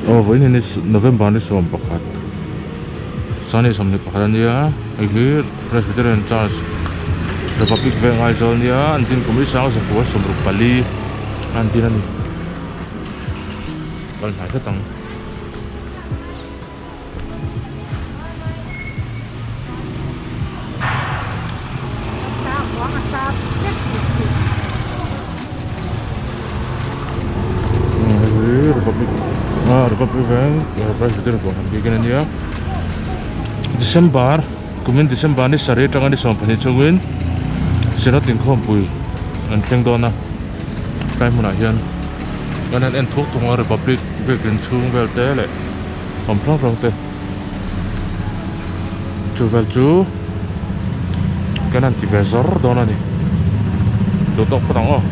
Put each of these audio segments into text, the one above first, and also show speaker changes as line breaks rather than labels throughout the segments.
Aw vawiin hi ni November ni 11 Sunday 21 a nia hei hi Presbyterian Church Republic Veng Aizawl nia an din kum hi 1964 a an din a ni kal hnai hret ang. December kumin December ni sarih atanga ni 12 chungin Synod inkhawmpui an thleng dawn a tlai hmunah hian kan han en thuk thung a Republic biakin chhung vel te leh awm hrang hrang te chu vel chu kan han ti ve zawr dawn a ni duh tawk phawt ang aw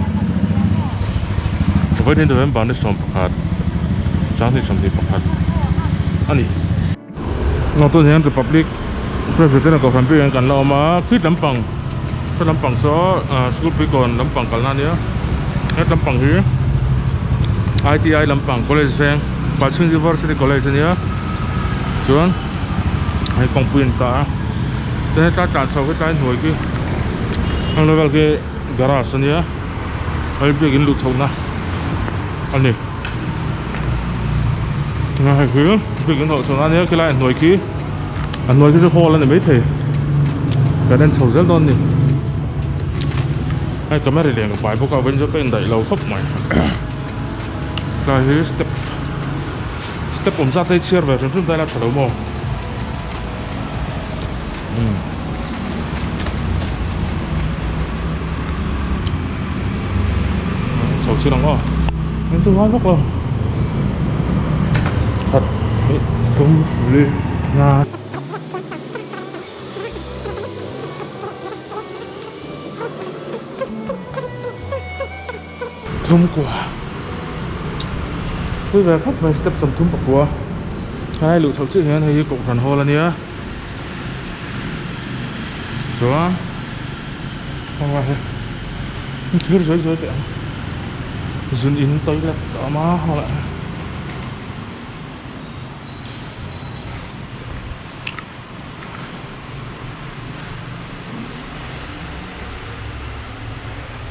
vawiin November ni 11 sanghnih 21 a ni. Tun hian Republic President a kohhran bik kan la awm a khit lampang saw lampang saw school puikawn lampang kalna ania het lampang hi I_T_I lampang college veng Pachhung University college ania chuan hei kawngpui an tah a chuan hetlai tlan chho hetlai hnuai khi heng level khi garage ania hei biakin luh chhohna a ni. Hei hi biakin hawh chhuah ania khilai a hnuai khi a hnuai khi chu hall a ni maithei kan en chho zel dawn a ni hei camera lian ka pai bawk a vawiin chu ka indaih lo khawp mai tlai hi step step awm zat te hi chhiar ve hrim hrim ta ila tha lo maw umm. Chho chin ang aw eng chu ngai vak lo khat hnih thum li nga. Thum kua thui ve khawp mai step 39 helai luh chhoh chiah hian hei hi kohhran hall ania chuan heng hi thir zuai zuai teh ang zun in toilet a awm a hall ah hian.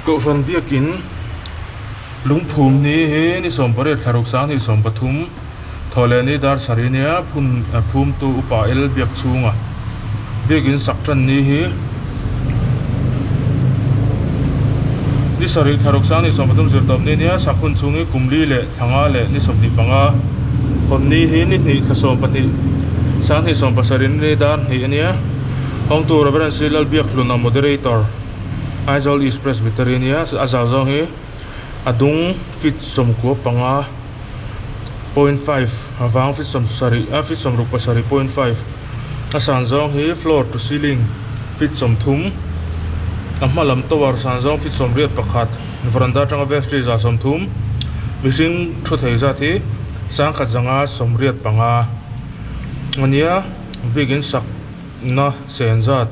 Kohhran biakin lungphum ni hi ni 18 thla ruk 2023 thawh leh ni dar sarih nia phun phumtu upa el biak chhunga biakin sak tan ni hi ni sarih thla ruk 2023 zirtawp ni nia sak hun chhung hi kum li leh thla nga leh ni 25 hawn ni hi ni hnih thla 12 2017 ni dar hnih ania hawngtu Reverend C Lalbiakhluna moderator. Aizawl East Presbytery ania a zau zawng hi a dung feet 95 point 5 a vang feet 70 a feet 67 point 5 a san zawng hi floor to ceiling feet 30 a hma lam tower san zawng feet 81 veranda atanga vestry 30 mihring thu thei zat hi 1185 ania biakin sak na sen zat.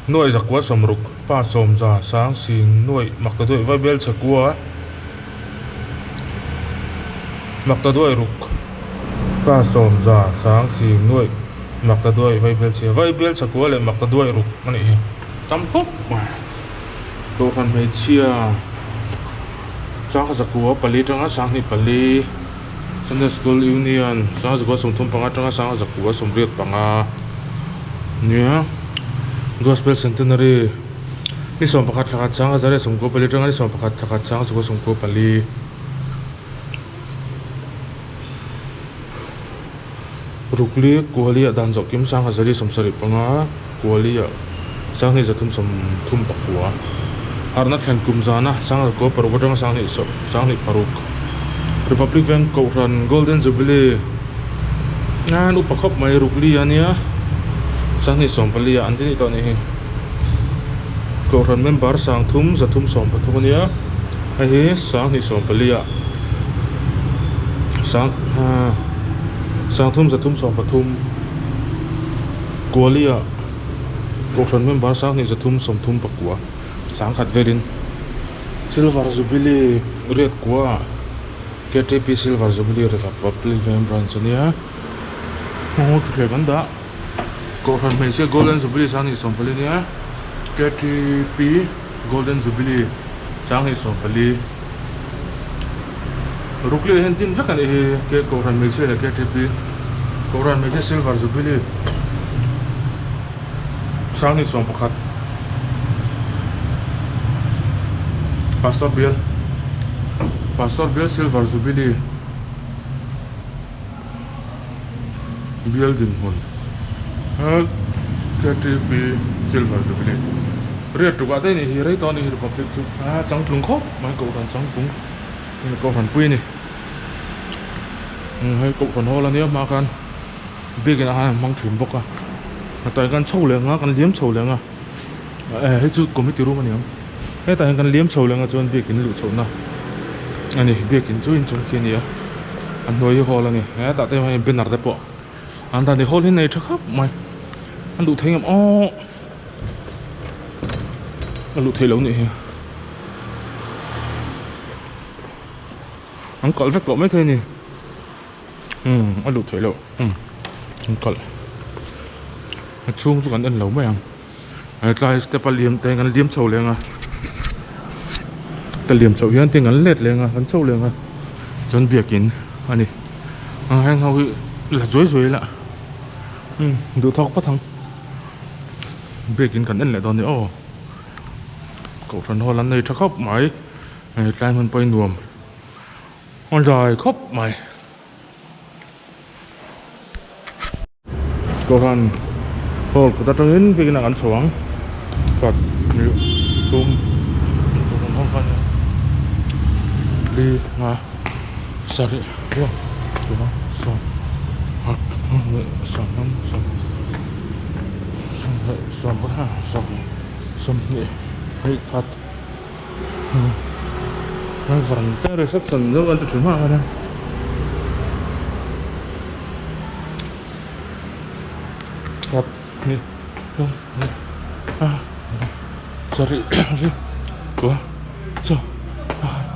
Nuaih zakua 60 pa 10 sang sing nuaih mak ta duaih vai bel chhekua mak ta duaih ruk pa 10 sang sing nuaih mak ta duaih vai bel chhia vai bel chhekua leh mak ta duaih ruk a nih hi tam khawp mai kohhran hmeichhia 1,4 atanga 24 Sunday School Union 1935 atanga 1985 nia Gospel Centenary ni 11 thla khat 1994 atanga ni 11 thla khat 1994 Rukli Kualia dan zawh kim 1075 Kualia 2339 Harhna thlen kum zana 1906 atanga 1906 Republic Bank Kohhran Golden Jubilee an upa khawp mai Rukli ania 2014 ah an ti nih tawh a nih hi Kohhran member 3333 ania hei hi 2014 ah sang 3333 Kualia Kohhran member 2339 sangkhat velin Silver Jubilee riat kua. Ktp Silver Jubilee Republic Veng Branch a nia hmawng thuthleng an dah Kohhran hmeichhia Golden Jubilee sanghnih sawmpali a nia Ktp Golden Jubilee sanghnih sawmpali Rukli ah hian tin vek a nih hi K Kohhran hmeichhia leh Ktp Kohhran hmeichhia Silver Jubilee sanghnih sawmpakhat Pastor bial Pastor bial Silver Jubilee bial dinhmun Ktp Silver Jubilee riat tukah te anih hi rei tawh anih hi Republic chu a changtlung khawp mai kohhran changtlung kohhran pui a ni hei kohhran hall ania hma khan biakin ah khan an hmang thin bawk a hetah hian kan chho leh ang a kan liam chho leh ang a hei chu committee room a ni ang hetah hian kan liam chho leh ang a chuan biakin luh chhohna a ni biakin chu inchung khi a ni a a hnuai hi hall a ni hetah te hian banner te pawh an dah a ni hall hi nei tha khawp mai an duh thei ngam aww a luh theih loh a nih hi an kalh vek tawh maithei a ni. Umm a luh theih loh umm an kalh a chhung chu kan en lo mai ang hetlai step a liam te kan liam chho leng a ka liam chhoh hian tin kan let leng a kan chho leng a chuan biakin a ni a heng ho hi la zuai zuai la umm duhthawk phawt ang biakin kan en leh dawn a ni aw kohhran hall an nei tha khawp mai hetlai hmun pawh hi nuam. A dai khawp mai. Kohhran hall kawt atangin biakin ah kan chho ang. Pakhat hnih thum kohhran hall kha ania li nga sarih riat panga sawm pakhat hnih sawmthum sawm sawmhnih sawmpahnih sawm sawmhnih hnih khat. Reception deuh an ti thin hmak a khat hnih thum hnih a sarih ri kua chaw pakhat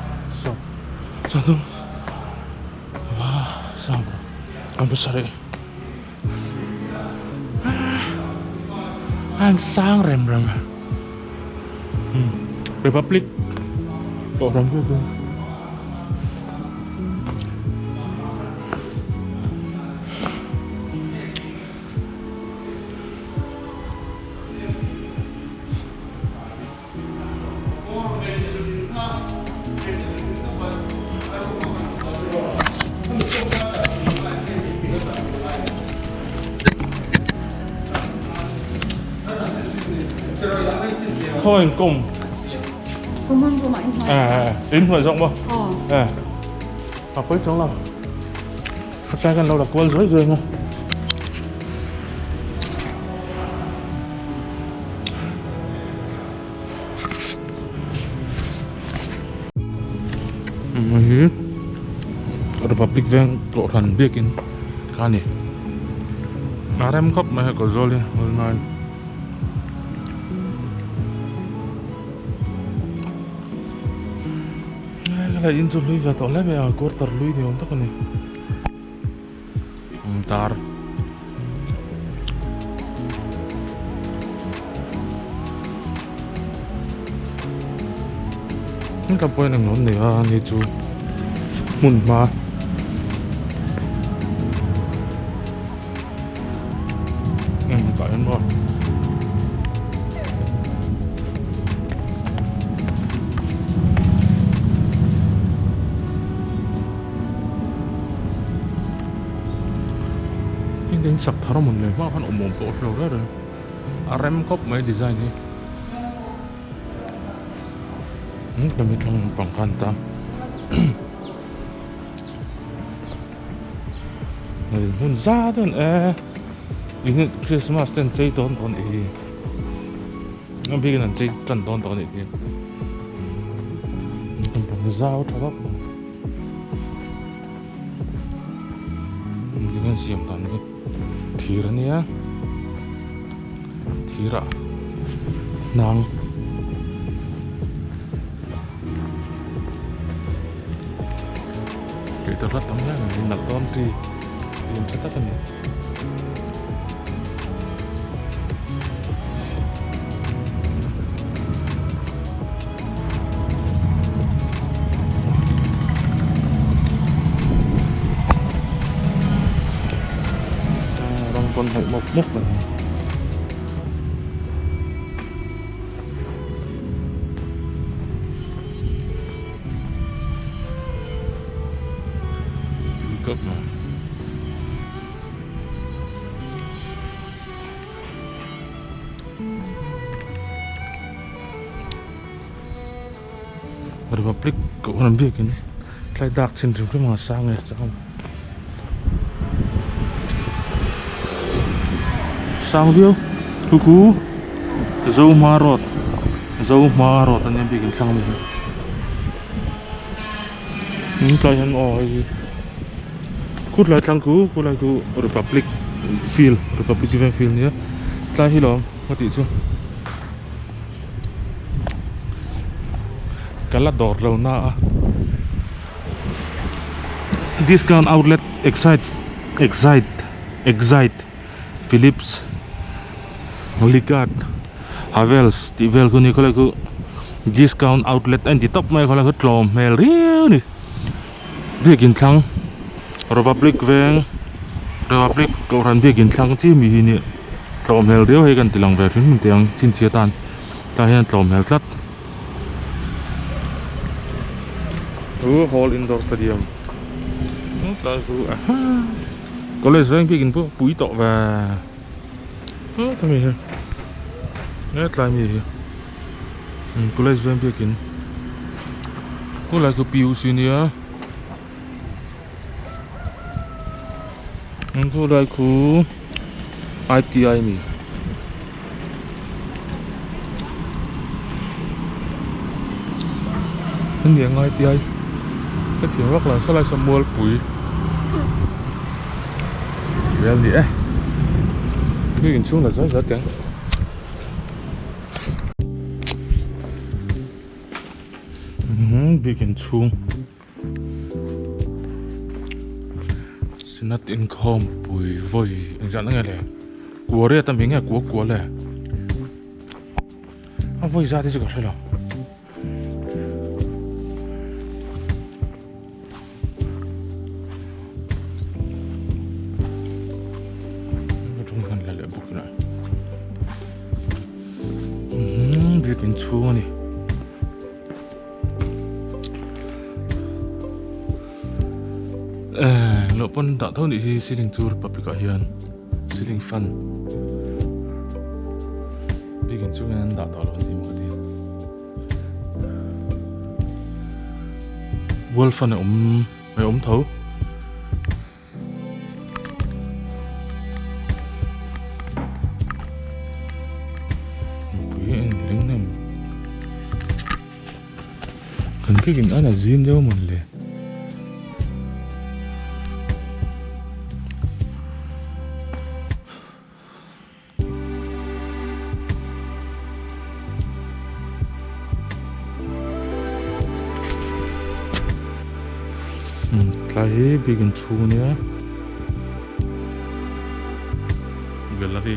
sawm sawmthum va sawm an pasarih a an sang rem rem a Republic pawh ram viau dawn. Khaw in kum in hnuai zawk maw a pawi chuang lo tlai kan lo la kual zuai zuai ang a. Hei hi Republic veng kohhran biakin kha a ni a rem khawp mai a kawr zawl hi helai in chu hlui ve tawh hle mai a quarter hlui ni awm tak a ni. Dar ka pawhin eng lo nei a ni chu hmun hma eng tah hian maw. Engtin sak thar a mawn leh hma khan awm awm pawh a hrelo reng reng a rem khawp mai design hi hemi thlang lampang khan ta hei hmun zat a ni e eng christmas te an chei dawn tawh a nih hi a bikin an chei tan dawn tawh a nih hi zau tha vak mai. Engtin siam dan hi thir a nia thir ah hnang Tih tur hla tam hle mai nalh dawn chi lian tha tak a ni. Rawng pawn hnawih mawp mawp mai. Republic koh an biakin tlai dak chin hrim hrim ang a sang e sang viau khu khu Zohma road Zohma road ania biakin thlang ami hi tlai hian aw hei hi khutlai thlang khu khulai khu Republic field Republic event field ania tlai hi lawm ka tih chu ka la dawr lo na a discount outlet excite excite excite Philips Ligard Havells tih vel khu ni khawlai khu discount outlet a inti tawp mai a khawlai khu tlawm hmel riau a ni biakin thlang Republic veng Republic kohhran biakin thlang chi mi hi nia tlawm hmel riau hei kan ti lang ve hrim hrim teh ang chhinchhiah tan tah hian tlawm hmel tlat chu hall indoor stadium tlai khu college veng biakin pawh pui tawh ve hemi hi hetlai mi hi college veng biakin khulai khu P U C nia khulai khu I T I a ni. Hemi ang I T I ka thiam vak lo saw lai saw mualpui vel a ni e hei inchhung la zai zai teh ang. Bik inchhung Synod inkhawm pui vawi engzah na nge le kua riat a mi nge kua kua le a vawi zat hi chu ka hre lo. Biakin chhung a ni. Loh pawn dah tho nih hi ceiling chu republic ah hian ceiling fan biakin chhung hian an dah tawh lo an ti maw ka ti. Wall fan a awm a awm tho. Mipui a en leng nem. Kan biakin an a zim deuh amawn le. Tlai hi biakin chhung ania gallery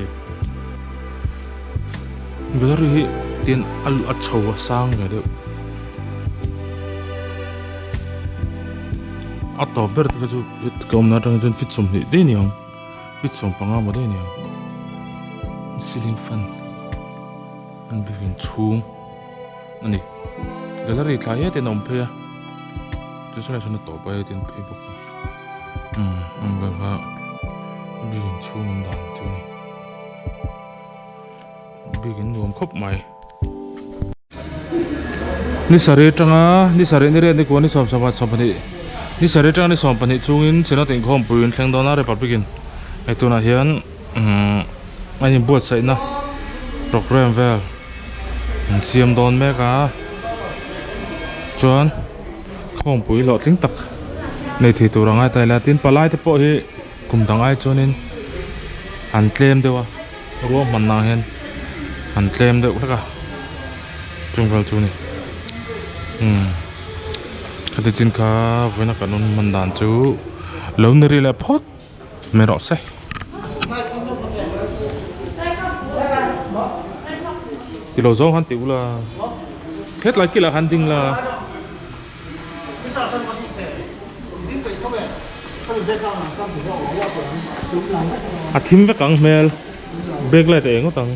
gallery hi tin a a chho a sang ve deuh a tawp ber te kha chu ka awmna atang chuan feet 20 daih a ni ang. Feet 15 maw daih a ni ang ceiling fan an biakin chhung a ni gallery thlai hetin a awm phei a chu saw lai sawn a tawp a hetin phei bawk a umm ang vel kha biakin chhung awm dan chu a ni biakin nuam khawp mai. Ni sarih atanga ni sarih ni riat ni kua ni sawm sawm khat sawm pahnih ni sarih atanga ni sawm pahnih chungin Synod inkhawmpui an thleng dawn a Republic in hei tunah hian umm a inbuatsaihna programme vel an siam dawn mek a chuan khawmpui hlawhtling tak nei thei tur a ngai ta ila tin palai te pawh hi kum dang ai chuanin an tlem deuh a. Ruahmanna ah hian an tlem deuh hlek a chung vel chu a ni umm. Khati chin kha vawiina kan rawn hman dan chu lo ni rih leh phawt mai rawh se. Ti lo zawng han ti ula hetlai kilah han ding la. A thim vek ang hmel brake light a eng ngawt ang.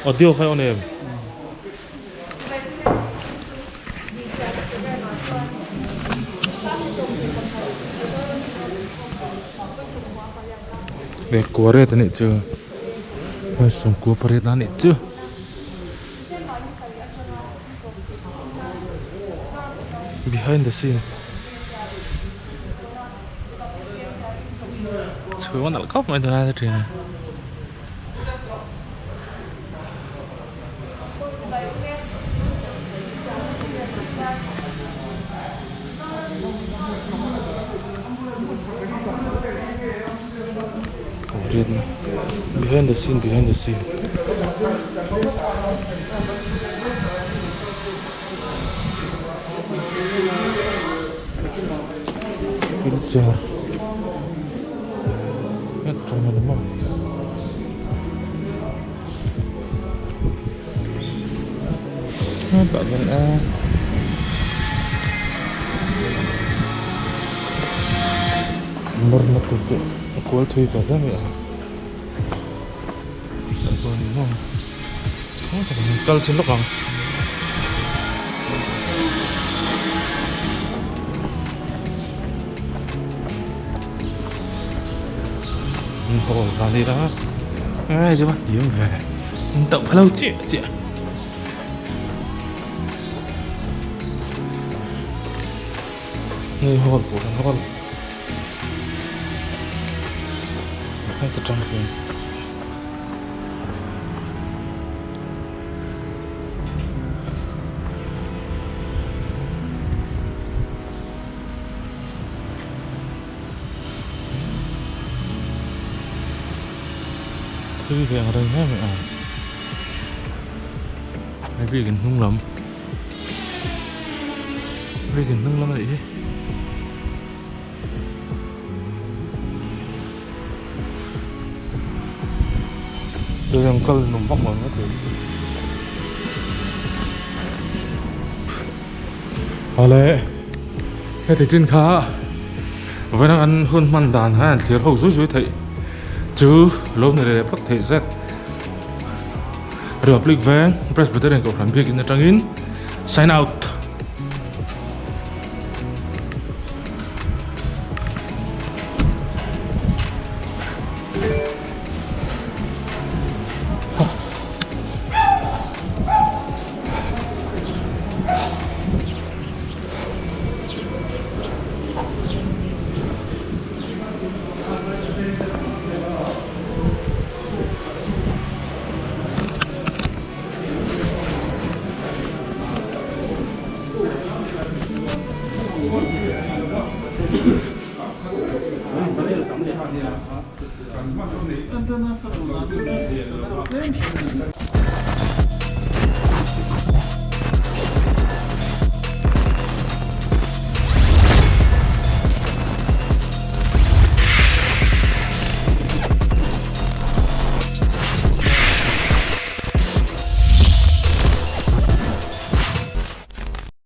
Audio kha i on em? Leh kuariat a nih chu hei sawmkua pariat a nih chu. Behind the scene chhung a nalh khawp mai tunlai te thin a. Behind the scene behind the scene wheelchair Hetah hian a nawrna tur chu a kual thui ve hle mai a tah chuan in maw kal chhin lawk ang. Hall ka ni la ai chu hniam ve in tauh phalo chiah chiah hei hall pawh kan hall heta tang hian. Thui ve ang reng em em a hei biakin hnung lam biakin hnung lam a nih hi tui ang kal nawm vak lo maithei awle heti chin kha vawiin an hun hman dan khan an thlir ho zui zui theih chu lo ni leh phawt theih zet Republic Veng Presbyterian Kohhran biakin atangin sign out.